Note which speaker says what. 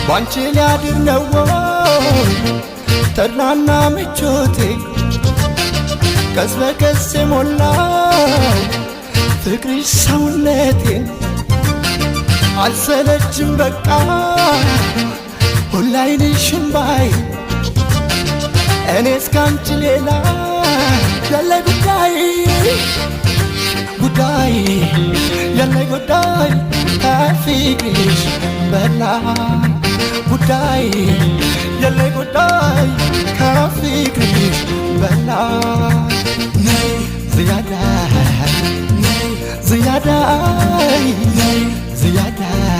Speaker 1: ባንቺ ሊያድር ነው ወይ ተድላና ምቾቴ? ቀስ በቀስ የሞላው ፍቅርሽ ሰውነቴን፣ አልሰለችም በቃ ሁላ ዓይንሽን ባይ፣ እኔ እስካንቺ ሌላ ያለ ጉዳይ፣ ጉዳይ ያለ፣ ጉዳይ ከፍቅርሽ በላይ፣ ጉዳይ ያለ፣ ጉዳይ ከፍቅርሽ በላይ። ነይ ዝያዳይ፣ ነይ ዝያዳይ፣ ነይ ዝያዳይ።